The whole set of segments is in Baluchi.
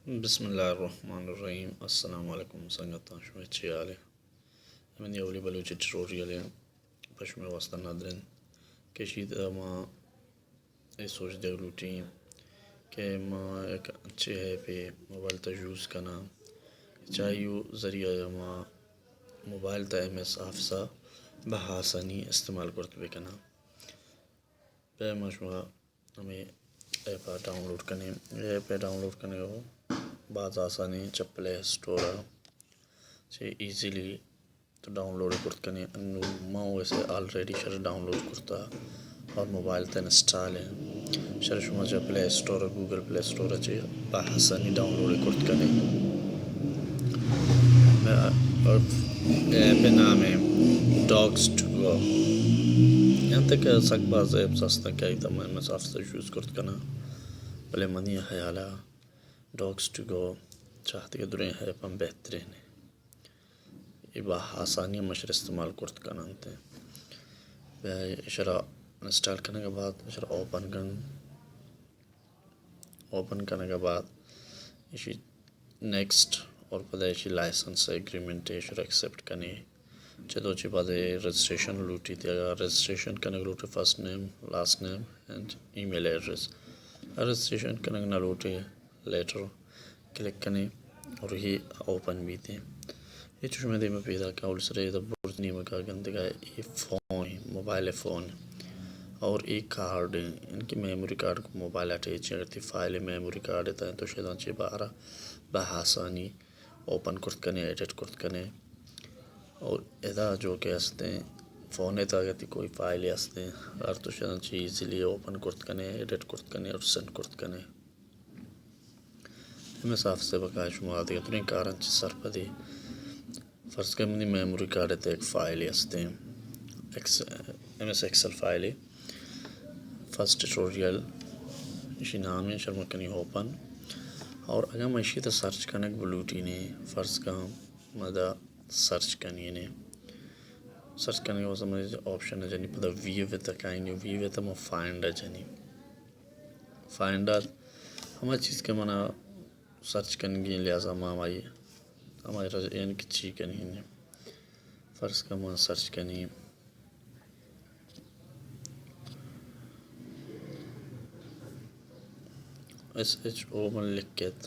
بسم اللہ الرحمن الرحیم۔ السلام علیکم سنگتاں، شمئے چے حال ایں؟ منی اولی بلوچی ٹیوٹوریل ایں، پہ شمئے واسطہ ندر ایں کہ اشی تہا ما اے سوج دیگ لوٹیں کہ ما یک انچیں ایپے موبائل تہا یوز کناں، چہ آئی ذریعہ ما موبائل تہا ایم ایس آفس ءَ بہ آسانی استعمال کرت بکناں۔ بیا ما شما ہمے ایپ ءَ ڈاؤنلوڈ کنیں۔ اے ایپ ءِ ڈاؤنلوڈ کنگ ءَ باز آسانی، چہ پلے اسٹور ءَ چہ ایزیلی تو ڈاؤنلوڈ کرت کنیں۔ انوں ما ویسے آلریڈی شر ڈاؤنلوڈ کرتا اور موبائل تہا انسٹال ایں۔ شر شما چہ پلے اسٹور، گوگل پلے اسٹور ءَ چہ بہ آسانی ڈاؤنلوڈ کرت کنیں۔ ایپ ءِ نام ایں ڈاکس ٹو گو۔ یہاں تک سک باز ایپس ہستاں کہ آئی تہا ما ایم ایس آفس ءَ یوز کرت کناں، بلے منی خیال ءَ ڈاکس ٹو گو چہ دگہ دریں ایپاں بہترین ایں۔ اے بہ آسانی ہم اشرا استعمال کرت کننت۔ بیا اشرا انسٹال کنگ ءَ بعد اشرا اوپن کن۔ اوپن کنگ ءَ بعد اشی نیکسٹ اور پدا اشی لائسنس ایگریمنٹ ءَ اشرا ایکسپٹ کنیں۔ چہ دو چی بعد اے رجسٹریشن لوٹیت، اگر رجسٹریشن کنگ لوٹے، first name, last name and E mail address. Registration king نہ لوٹے، لیٹر کلک کنیں اور اے اوپن بیت۔ اے چو شمئے دیما پیداک ایں، اول سرا ادا برز نیمگا گندگا اے فون، موبائل فون اور اے کارڈ ایں، یعنی کہ میموری کارڈ گوں موبائل اٹیچ ایں۔ اگر تئی فائل میموری کارڈ ءِ تہا ایں تو شہ ادا چہ بہر ءَ بہ آسانی اوپن کرت کنیں، ایڈٹ کرت کنیں۔ اور ادا جو کہ ہستیں فون ءِ تہا اگر تئی کوئی فائل ہستیں، اگر تو شہ ادا چہ ایزیلی اوپن کرت کنیں، ایڈٹ کرت کنیں اور سینڈ کرت کنیں۔ ایم ایس آفس ءِ بقایا شما دگہ دریں کاراں چہ سرپدے۔ فرض کن منی میموری کارڈ ءِ تہا یک فائلے ہستیں، ایکس-، ایم ایس ایکسل فائلے۔ فرسٹ ٹیوٹوریل اشی نام ایں، شر ما کنیں اوپن۔ اور اگاں ما اشی تہا سرچ کنگ بلوٹیں، فرض کن ما ادا سرچ کنیں، سرچ کنگ ءِ واسطہ ما آپشن ءَ جنیں، پدا ویو ءِ تہا کائیں، ویو ءِ تہا ما فائنڈ ءَ جنیں۔ فائنڈ ءَ ہما چیز کہ منا سرچ کنگی ایں، لہذا ما ہمائی، ہمائی را یعنی کہ چی کنیں۔ فرض کن ما سرچ کنیں ایس ایچ او من لکھت۔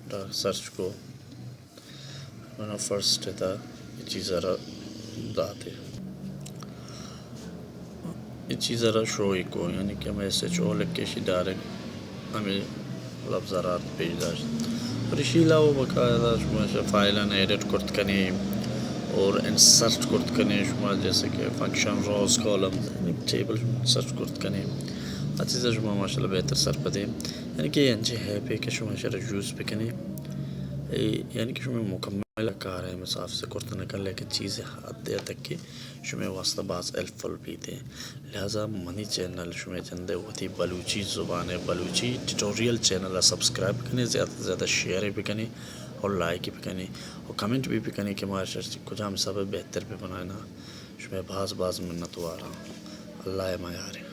ڈا سرچ کو، منا فرسٹ ءِ تہا اے چیز ءَ را داتے۔ اے چیز ءَ را شو ئی کو، یعنی کہ ہمے ایس ایچ او لکھے، اشی ڈائریکٹ ہمے لفظ ءَ را پیش داشت۔ اور اشی علاوہ باقاعدہ شما فائلاں ایڈٹ کرت کنیں اور انسرٹ کرت کنیں، شما جیسے کہ فنکشن، روز، کالمز، یعنی ٹیبل انسرٹ کرت کنیں۔ آ چیز ءَ شما ماشاءاللہ بہتر سرپدیں۔ یعنی کہ اے انچیں ایپے کہ شما اشرا یوز بکنیں، اے یعنی کہ شما مکمل کار ایم ایس آفس ءَ کرت نہ کن، لیکن چیزے حدے تک کہ شمئے واسطہ باز ہیلپ فل بیت۔ لہذا منی چینل شمئے جند ءَ وتی بلوچی زبان ءِ بلوچی ٹیوٹوریل چینل ءَ سبسکرائب بکنیں، زیادہ سے زیادہ شیئر بکنیں اور لائک بکنیں اور کمنٹ بھی بکنیں کہ ما اشرا کجام حساب ءَ بہتر بہ بنائیناں۔ شمئے باز باز منت واراں۔ اللہ ءِ میاریں۔